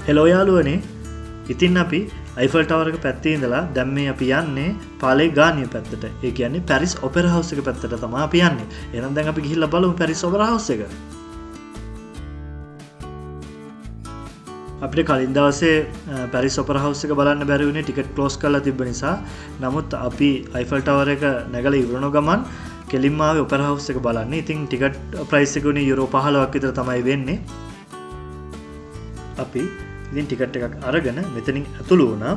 Hello යාළුවනේ. ඉතින් අපි අයිෆල් ටවර් එක පැත්තේ ඉඳලා දැන් මේ අපි යන්නේ පාලේ ගානිය පැත්තට. ඒ කියන්නේ පැරිස් ඔපෙරා හවුස් එක පැත්තට තමයි අපි යන්නේ. එහෙනම් දැන් අපි ගිහිල්ලා බලමු පැරිස් ඔපෙරා හවුස් එක. අපිට කලින් දවසේ පැරිස් ඔපෙරා හවුස් එක බලන්න බැරි වුණේ ටිකට් ක්ලෝස් කරලා තිබ්බ නිසා. නමුත් අපි අයිෆල් ටවර් එක නැගලා ඉවරන ගමන් කෙලින්ම ආවේ ඔපෙරා හවුස් එක බලන්න. ඉතින් ටිකට් ප්‍රයිස් එක උනේ යුරෝ 15ක් විතර තමයි වෙන්නේ. අපි ඉතින් ටිකට් එකක් අරගෙන මෙතනින් ඇතුළු වුණා.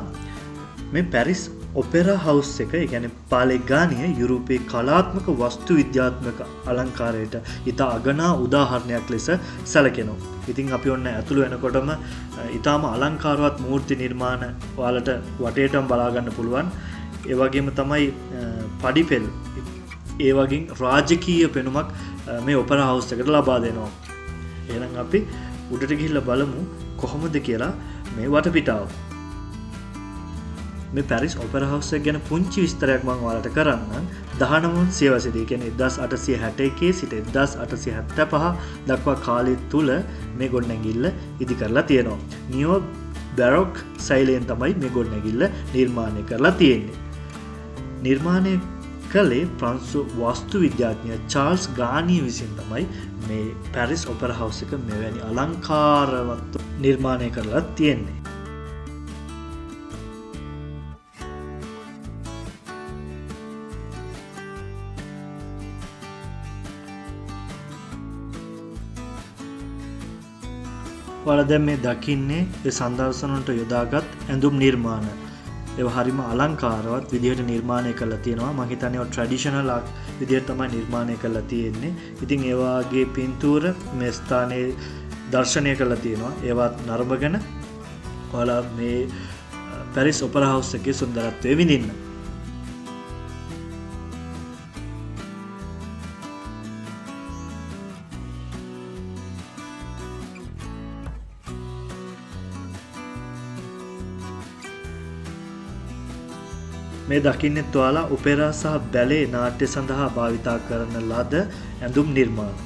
මේ පැරිස් ඔපෙරා හවුස් එක, ඒ කියන්නේ පාලේ ගානිය යුරෝපයේ කලාත්මක වස්තු විද්‍යාත්මක අලංකාරයට ඉතා අගනා උදාහරණයක් ලෙස සැලකෙනවා. ඉතින් අපි ඔන්න ඇතුළු වෙනකොටම ඉතාම අලංකාරවත් මූර්ති නිර්මාණ ඔයාලට වටේටම බලා ගන්න පුළුවන්. ඒ වගේම තමයි පඩිපෙළ ඒ වගේ රාජකීය පෙනුමක් මේ ඔපෙරා හවුස් එකට ලබා දෙනවා. එහෙනම් අපි උඩට ගිහිල්ලා බලමු කොහොමද කියලා මේ වටපිටාව. මේ පැරිස් ඔපෙරා හවුස් එක ගැන පුංචි විස්තරයක් මම ඔයාලට කරන්නම්. දහනවන සියවසේදී, ඒ කියන්නේ එක්දාස් අටසිය හැට එකේ සිට එක්දාස් අටසිය හැත්තෑ පහ දක්වා කාලය තුල මේ ගොඩනැගිල්ල ඉදි කරලා තියෙනවා. නියෝ බැරොක් ශෛලියෙන් තමයි මේ ගොඩනැගිල්ල නිර්මාණය කරලා තියෙන්නේ. නිර්මාණය කළේ ප්‍රංශු වස්තු විද්‍යාඥ චාල්ස් ගානිය විසින් තමයි මේ පැරිස් ඔපෙරා හවුස් එක මෙවැනි අලංකාරවත් නිර්මාණය කරලා තියෙන්නේ. ඔයාලා දැන් මේ දකින්නේ ඒ සන්දර්ශන වලට යොදාගත් ඇඳුම් නිර්මාණ. ඒවා හරිම අලංකාරවත් විදිහට නිර්මාණය කරලා තියෙනවා. මං හිතන්නේ ඒවා ට්‍රැඩිෂනල් ආර්ට් විදිහට තමයි නිර්මාණය කරලා තියෙන්නේ. ඉතින් ඒ වාගේ පින්තූර මේ ස්ථානයේ දර්ශනය කරලා තියෙනවා. ඒවත් නරඹගෙන ඔයාලා මේ පැරිස් ඔපෙරා හවුස් එකේ සුන්දරත්වය විඳින්න. මේ දකින්නෙත් ඔයාලා ඔපෙරා සහ බැලේ නාට්‍ය සඳහා භාවිතා කරන ලද ඇඳුම් නිර්මාණ.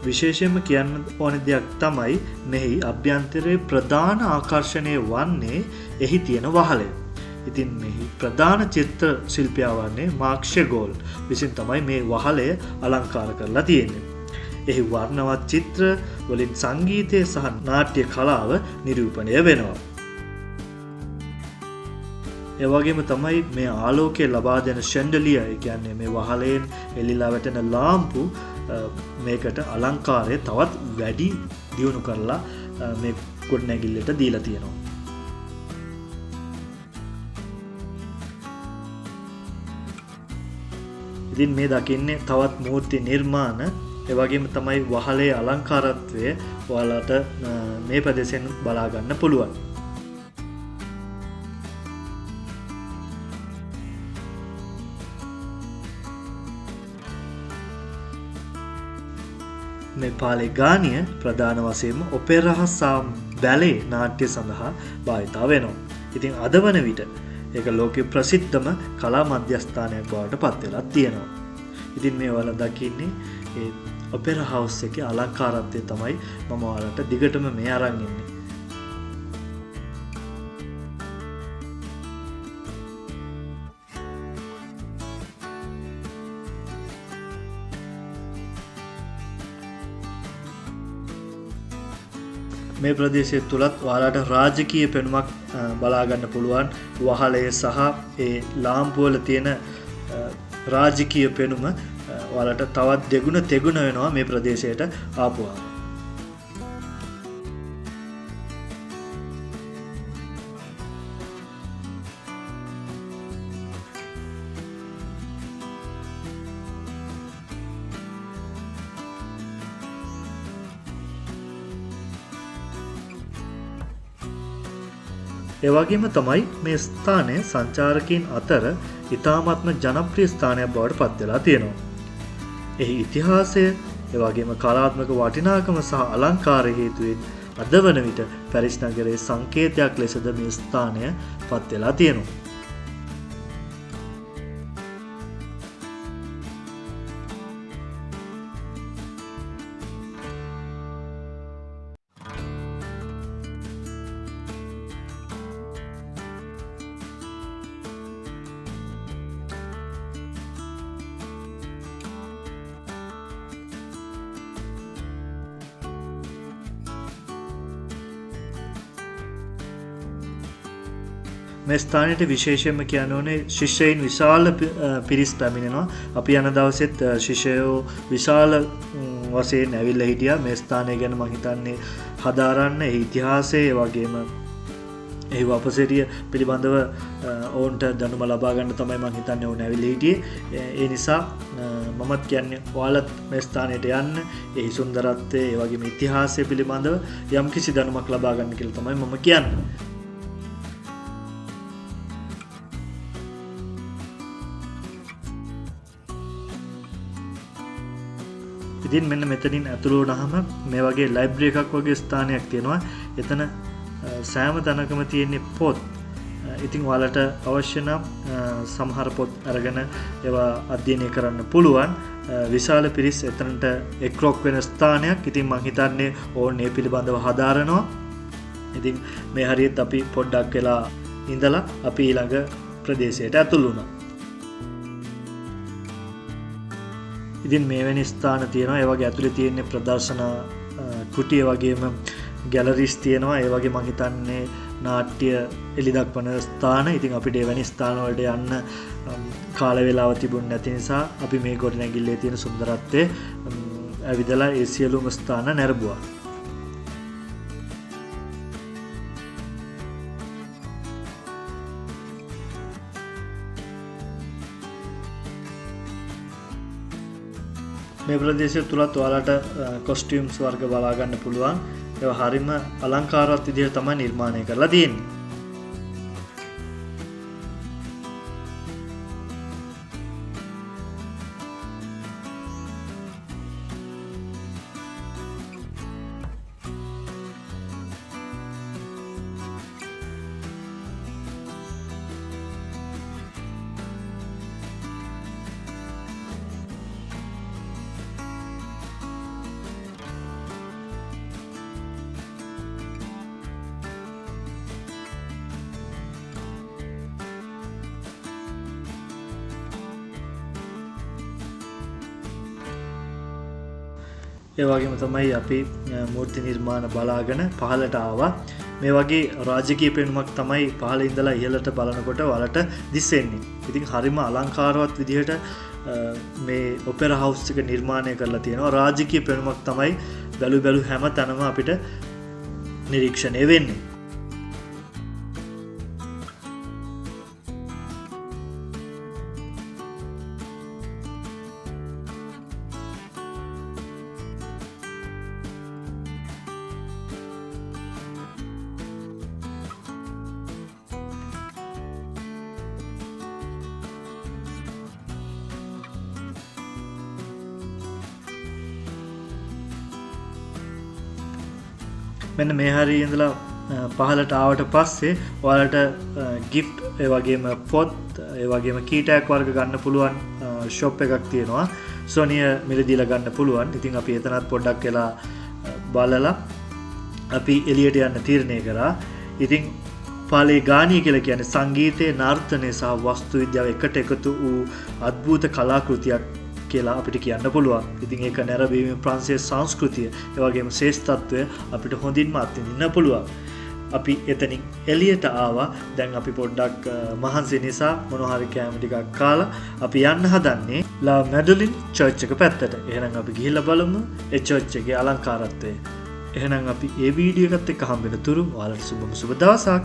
විශේෂයෙන්ම කියන්න ඕන දෙයක් තමයි මෙහි අභ්‍යන්තරයේ ප්‍රධාන ආකර්ෂණය වන්නේ එහි තියෙන වහලය. ඉතින් මෙහි ප්‍රධාන චිත්‍ර ශිල්පියා වන්නේ මාක් ෂෙගෝල් විසින් තමයි මේ වහලය අලංකාර කරලා තියෙන්නේ. එහි වර්ණවත් චිත්‍ර වලින් සංගීතය සහ නාට්‍ය කලාව නිරූපණය වෙනවා. ඒ වගේම තමයි මේ ආලෝකය ලබා දෙන ෂැන්ඩලියර්, ඒ කියන්නේ මේ වහලයෙන් එල්ලිලා වැටෙන ලාම්පු, මේකට අලංකාරය තවත් වැඩි දියුණු කරලා, මේ ගොඩනැගිල්ලට දීලා තියෙනවා. ඉතින් මේ දකින්නේ තවත් මූර්ති නිර්මාණ, ඒ වගේම තමයි වහලේ අලංකාරත්වය ඔයාලට මේ ප්‍රදේශයෙන් බලා ගන්න පුළුවන්. මේ පාලේ ගානිය ප්‍රධාන වශයෙන්ම ඔපෙරා සහ බැලේ නාට්‍ය සඳහා භාවිතා වෙනවා. ඉතින් අද වන විට ඒක ලෝකයේ ප්‍රසිද්ධම කලා මධ්‍යස්ථානයක් බවට පත් වෙලා තියෙනවා. ඉතින් මේ ඔයාලා දකින්නේ ඒ ඔපෙරා හවුස් එකේ අලංකාරත්වය තමයි මම ඔයාලට දිගටම මේ අරන් ඉන්නේ. මේ ප්‍රදේශය තුලත් ඔයාලට රාජකීය පෙනුමක් බලා ගන්න පුළුවන්. වහලය සහ ඒ ලාම්පුවල තියෙන රාජකීය පෙනුම ඔයාලට තවත් දෙගුණ තෙගුණ වෙනවා මේ ප්‍රදේශයට ආපුවාම. ඒ වගේම තමයි මේ ස්ථානය සංචාරකයින් අතර ඉතාමත්ම ජනප්‍රිය ස්ථානයක් බවට පත් වෙලා තියෙනවා. එහි ඉතිහාසය, ඒ වගේම කලාත්මක වටිනාකම සහ අලංකාරය හේතුවෙන් අද වන විට පැරිස් නගරයේ සංකේතයක් ලෙසද මේ ස්ථානය පත් වෙලා තියෙනවා. මේ ස්ථානයට විශේෂයෙන්ම කියන්න ඕනේ ශිෂ්‍යයින් විශාල පිරිස් පැමිණෙනවා. අපි යන දවසෙත් ශිෂ්‍යයෝ විශාල වශයෙන් ඇවිල්ලා හිටියා. මේ ස්ථානය ගැන මං හිතන්නේ හදාරන්න, එහි ඉතිහාසය, ඒ වගේම එහි වපසරිය පිළිබඳව ඔවුන්ට දැනුම ලබා ගන්න තමයි මං හිතන්නේ ඔවුන් ඇවිල්ලා හිටියේ. ඒ නිසා මමත් කියන්නේ ඔයාලත් මේ ස්ථානයට යන්න, එහි සුන්දරත්වය, ඒ වගේම ඉතිහාසය පිළිබඳව යම්කිසි දැනුමක් ලබා ගන්න කියලා තමයි මම කියන්නේ. ඉතින් මෙන්න මෙතනින් ඇතුළු වුණාම මේ වගේ ලයිබ්‍රරි එකක් වගේ ස්ථානයක් තියෙනවා. එතන සෑම තැනකම තියෙන්නේ පොත්. ඉතින් ඔයාලට අවශ්‍ය නම් සමහර පොත් අරගෙන ඒවා අධ්‍යයනය කරන්න පුළුවන්. විශාල පිරිස් එතනට එක්රොක් වෙන ස්ථානයක්. ඉතින් මං හිතන්නේ ඕන් මේ පිළිබඳව හදාරනවා. ඉතින් මේ හරියත් අපි පොඩ්ඩක් වෙලා ඉඳලා අපි ඊළඟ ප්‍රදේශයට ඇතුළු වුණා. ඉතින් මේ වැනි ස්ථාන තියෙනවා. ඒ වගේ ඇතුලේ තියෙන ප්‍රදර්ශන කුටිය වගේම ගැලරිස් තියෙනවා. ඒ වගේ මං හිතන්නේ නාට්‍ය එලි දක්වන ස්ථාන. ඉතින් අපිට එවැනි ස්ථාන වලට යන්න කාල වේලාව තිබුණ නැති නිසා අපි මේ ගොඩනැගිල්ලේ තියෙන සුන්දරත්වය ඇවිදලා ඒ සියලුම ස්ථාන නැරඹුවා. මේ ප්‍රදේශය තුලත් ඔයාලට කොස්ටියුම්ස් වර්ග බලා ගන්න පුළුවන්. ඒවා හරිම අලංකාරවත් විදිහට තමයි නිර්මාණය කරලා තියෙන්නේ. ඒ වගේම තමයි අපි මූර්ති නිර්මාණ බලාගෙන පහළට ආවා. මේ වගේ රාජකීය පෙනුමක් තමයි පහළ ඉඳලා ඉහළට බලනකොට ඔයාලට දිස්සෙන්නේ. ඉතින් හරිම අලංකාරවත් විදිහට මේ ඔපෙරා හවුස් එක නිර්මාණය කරලා තියෙනවා. රාජකීය පෙනුමක් තමයි බැලු බැලු හැම තැනම අපිට නිරීක්ෂණය වෙන්නේ. මෙන්න මේ හරිය ඉඳලා පහළට ආවට පස්සේ ඔයාලට ගිෆ්ට් ඒ වගේම පොත් ඒ වගේම කී ටැග් වර්ග ගන්න පුළුවන් ෂොප් එකක් තියෙනවා. සොනිය මිලදීලා ගන්න පුළුවන්. ඉතින් අපි එතනත් පොඩ්ඩක් වෙලා බලලා අපි එළියට යන්න තීරණය කරා. ඉතින් පාලේ ගානිය කියලා කියන්නේ සංගීතය, නර්තනය සහ වස්තු විද්‍යාව එකට එකතු වූ අద్භූත කලාකෘතියක් කියලා අපිට කියන්න පුළුවන්. ඉතින් ඒක නැරඹීමෙන් ප්‍රංශයේ සංස්කෘතිය, ඒ වගේම ශ්‍රේෂ්ඨත්වය අපිට හොඳින්ම අත්විඳින්න පුළුවන්. අපි එතනින් එළියට ආවා. දැන් අපි පොඩ්ඩක් මහන්සි නිසා මොනවා හරි කෑම ටිකක් කාලා අපි යන්න හදන්නේ ලා මැඩලින් චර්ච් එක පැත්තට. එහෙනම් අපි ගිහිල්ලා බලමු ඒ චර්ච් එකේ අලංකාරත්වය. එහෙනම් අපි ඒ වීඩියෝ එකත් එක්ක හම්බ වෙන තුරු ඔයාලට සුබම සුබ දවසක්.